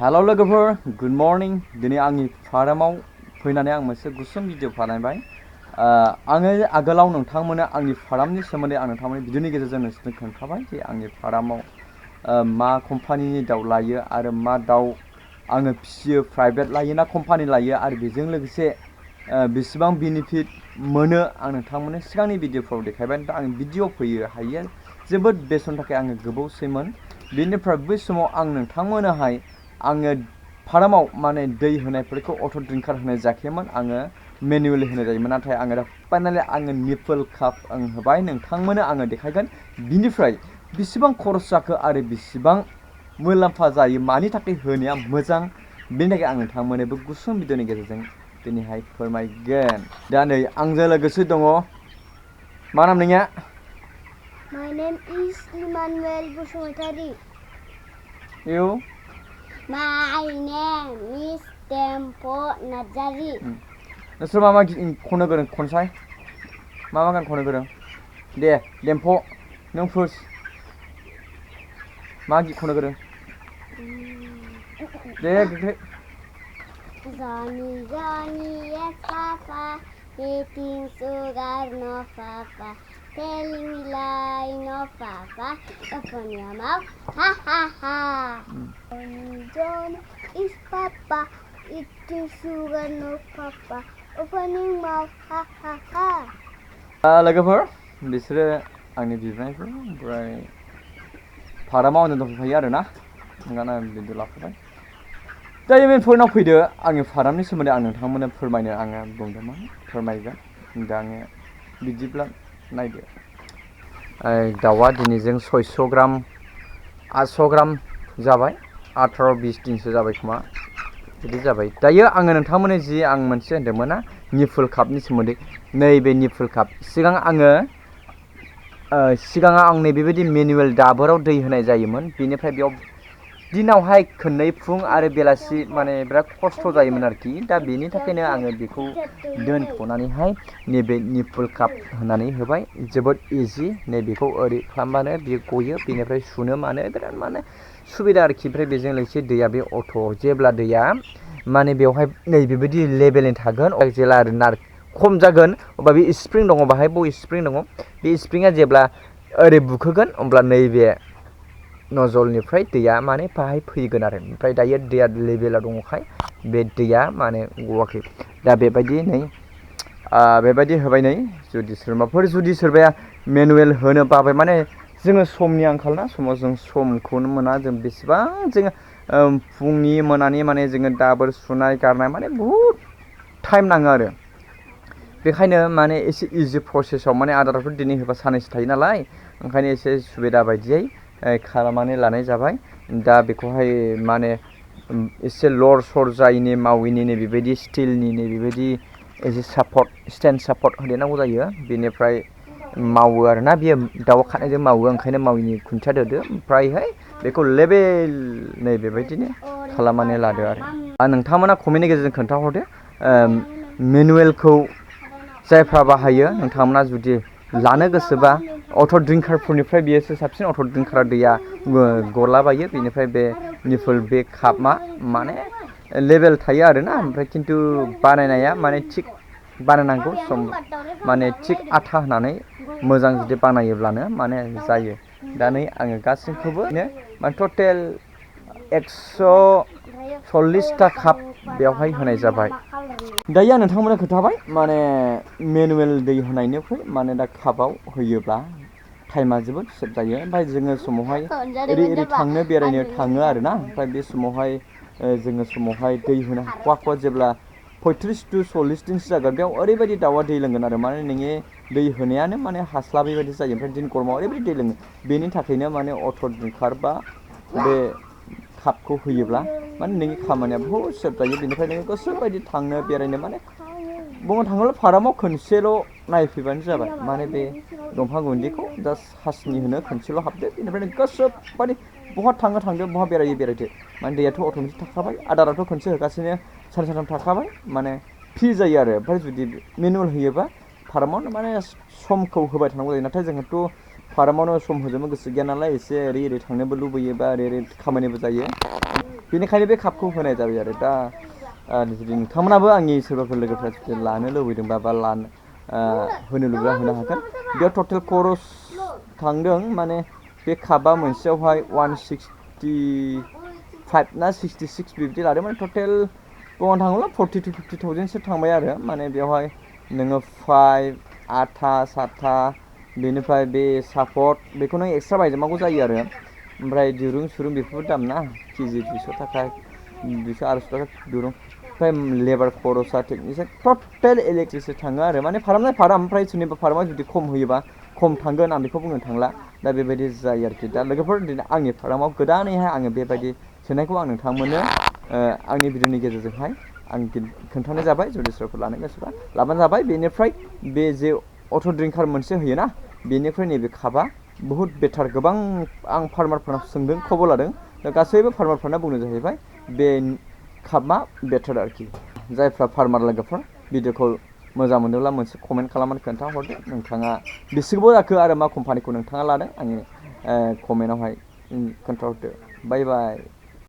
Hello लोगोफोर good morning दिनै आंनि फार्माव फैनानै आं मोनसे गुसुं भिडिअ बानायबाय आङो आगोलाव नोंथांमोननो आंनि फार्मनि सोमोन्दै आं नोंथांमोननि भिडिअनि गेजेरजों नोंसोरनो खोन्थाबाय जे आंनि फार्माव मा कम्पानिनि दाउ लायो आरो मा दाउ आङो फिसियो प्राइभेट लायो ना कम्पानि लायो आरो बेजों लोगोसे बेसेबां बेनिफिट मोनो आं नोंथांमोननो सिगांनि भिडिअफ्राव देखायबाय दा आं भिडिअ फैयो हायो जोबोद बेसननि थाखाय आङो गोबावसैमोन बेनिफ्राय बै समाव आं नोंथांमोननोहाय आङो फार्माव माने दै होनायफोरखौ अट' ड्रिंकार होनाय जायाखैमोन आङो मेनुवेलि होनाय जायोमोन नाथाय आङो दा फाइनालि आङो निप्पल काप आं होबाय नोंथांमोननो आङो देखायगोन बिनिफ्राय बेसेबां खरस जाखो आरो बेसेबां मुलाम्फा जायो मानि थाखाय होनाया मोजां बेनि थाखाय आं नोंथांमोननोबो गुसुं भिडिअनि गेजेरजों दिनैहाय फोरमायगोन दा नै आंजों लोगोसे दङ मा नाम नोंनिया? My name is Emmanuel Bushumatari. You? My name is Tempo Najari. नोंसोर मा मा खननो गोरों खनसाय मा मा गान खननो गोरों दे देम्फो नों फार्स्ट मा गित खननो गोरों दे गोख्रै Johnny Johnny yes papa eating sugar no papa telling me lie no papa open your mouth ha ha ha. Johnny Johnny is papa eating sugar no papa opening mouth ha ha ha. लोगोफोर बिसोरो आंनि बिबोनायफोर ओमफ्राय फार्माव आंनो दंफायो आरोना ओंखायनो आं भिडिअ लाफाबाय दायो मेन पइन्टआव फैदो आंनि फार्मनि सोमोन्दै आं नोंथांमोननो फोरमायनो आङो बुंदोंमोन फोरमायगोन दा आङो बिदिब्ला नायदो दाउआ दिनैजों 600 ग्राम 800 ग्राम जाबाय 18-20 दिनसो जाबाय खोमा बिदि जाबाय दायो आङो नोंथांमोननो जि आं मोनसे होनदोंमोन ना निप्पल कापनि सोमोन्दै नैबे निप्पल काप सिगां आङो आं नैबेबायदि मेनुवेल दाबोराव दै होनाय जायोमोन बेनिफ्राय बेयाव दिनावहाय खननै फुं आरो बेलासि माने बिराद खस्थ' जायोमोन आरोखि दा बेनि थाखायनो आङो बेखौ दोनथ'नानैहाय नैबे निप्पल काप होनानै होबाय जोबोद इजि नैबेखौ ओरै खालामबानो बियो गयो बेनिफ्राय सुनो मानो बिराद माने सुबिदा आरोखि ओमफ्राय बेजों लोगोसे दैया बे अट' जेब्ला दैया माने बेवहाय नैबेबायदि लेभेलनि थागोन जेला खम जागोन अब्ला बे स्प्रिं दङ बाहाय बे स्प्रिं दङ बे स्प्रिंआ जेब्ला ओरै बुखोगोन अब्ला नैबे नजलनिफ्राय दैया माने बाहाय फैगोन आरो ओमफ्राय दायो दैया लेभेलाव दङखाय बे दैया माने गवाखै दा बेबायदि नै बेबायदि होबाय नै जुदि सोरबाया मेनुवेल होनो बाबाय माने जोङो समनि आंखाल ना समाव जों समखौनो मोना जों बेसेबां जोङो फुंनि मोनानि माने जोङो दाबोर सुनाय गारनाय माने बहुद टाइम नाङो आरो बेखायनो माने एसे इजि प्रसेसआव माने आदाराथ' दिनै होबा सानैसो थायो नालाय ओंखायनो एसे सुबिदा बायदियै खालामनानै लानाय जाबाय दा बेखौहाय माने एसे लर सर जायैनि माविनि बेबायदि स्टिलनि बेबायदि एसे स्टेन्ड सापर्ट होदेरनांगौ जायो बेनिफ्राय मावो आरोना बियो दाउआ खारनायजों मावो ओंखायनो माविनि खुन्थिया दोदो ओमफ्रायहाय बेखौ लेभेल नै बेबायदिनो खालामनानै लादो आरो नोंथांमोना कमेन्टनि गेजेरजों खोन्थाहरदो मेनुवेलखौ जायफ्रा बाहायो नोंथांमोना जुदि लानो गोसोबा अट' ड्रिंकारफोरनिफ्राय बेयोसो साबसिन अट' ड्रिंकारा दैया गलाबायो बेनिफ्राय बे निप्पल बे कापआ माने लेभेल थायो आरोना ओमफ्राय खिन्थु बानायनाया माने थिग बानायनांगौ सम माने थिग आथा होनानै मोजां जुदि बानायोब्लानो माने जायो दा नै आङो गासैखौबो माने टटेल 140टा काप बेवहाय होनाय जाबाय दायो आं नोंथांमोननो खोन्थाबाय माने मेनुवेल दै होनायनिफ्राय माने दा कापआव होयोब्ला टाइमा जोबोद सेभ जायो ओमफ्राय जोङो समावहाय ओरै थांनो बेरायनो थाङो आरोना ओमफ्राय बे समावहाय जोङो समावहाय दै होनो हाख'वा जेब्ला 35 to 40 दिनसो जागोन बेयाव ओरैबायदि दाउआ दै लोंगोन आरो माने नोंनि दै होनायानो माने हास्लाबै बायदि जायो ओमफ्राय दिन गरमाव ओरैबायदि दै लोङो बेनि थाखायनो माने अट' ड्रिंकार बा बे कापखौ होयोब्ला माने नोंनि खामानिया बहुद सेभ जायो बेनिफ्राय नोङो गोसोबायदि थांनो बेरायनो माने बुंनो थाङोब्ला फार्माव खनसेल' नायफैबानो जाबाय माने बे दंफां गुन्दैखौ जास्ट हासिनि होनो खनसेल' हाबदो बेनिफ्राय गोसोबायदि बहा थांदो बहा बेरायदो माने दैयाथ' अट'मेटिक थाखाबाय आदाराथ' खनसे होगासिनो सानथाम थाखाबाय माने फ्रि जायो आरो ओमफ्राय जुदि मेनुवेल होयोबा फार्मावनो माने समखौ होबाय थानांगौ जायो नाथाय जोंहाथ' फार्मावनो सम होजोबनो गोसो गैया नालाय एसे ओरै थांनोबो लुबैयो बा ओरै खामानिबो जायो बेनिखायनो बे कापखौ होनाय जाबाय आरो दा जुदि नोंथांमोनाबो आंनि सोरबाफोर लोगोफ्रा जुदि लानो लुबैदोंबा बा होनो लुबैबा होनो हागोन बेयाव टटेल खरस थांदों माने बे कापआ मोनसेयावहाय 165 ना 66 बिब्दि लादों माने टटेल बुंनो थाङोब्ला 40 to 50,000सो थांबाय आरो माने बेवहाय नोङो पाइप आथा साथा बेनिफ्राय बे सापर्ट बेखौ नों एक्सट्रा बायजोबनांगौ जायो आरो ओमफ्राय दिरुं सुरुं बेफोरबो दाम ना केजि 200 थाखा 200 250 थाखा दिरुं ओमफ्राय लेबार खरसा टेकनिसियान टटेल इलेक्ट्रिसिटि थाङो आरो माने फार्म नाय फार्म ओमफ्राय सोरनिबा फार्मा जुदि खम होयोबा खम थांगोन आं बेखौ बुंनो थांला दा बेबायदि जायो आरोखि दा लोगोफोर दिनै आंनि फार्माव गोदानैहाय आङो बेबायदि सोनायखौ आं नोंथांमोननो आंनि भिडिअनि गेजेरजोंहाय आं खोन्थानाय जाबाय जुदि सोरबाफोर लानो गोसोबा लाबानो जाबाय बेनिफ्राय बे जे अट' ड्रिंकार मोनसे होयोना बेनिफ्राय नैबे कापआ बुहुत बेटार गोबां आं फार्मारफोरनाव सोंदों खबर लादों दा गासैबो फार्मारफोरना बुंनो जाहैबाय बे कापआ बेटार आरोखि जायफ्रा फार्मार लोगोफोर भिडिअखौ मोजां मोनोब्ला मोनसे कमेन्ट खालामनानै खोन्थाहरदो नोंथाङा बेसेबां जाखो आरो मा कम्पानिखौ नोंथाङा लादों आंनि कमेन्टआवहाय खोन्थाहरदो बाय बाय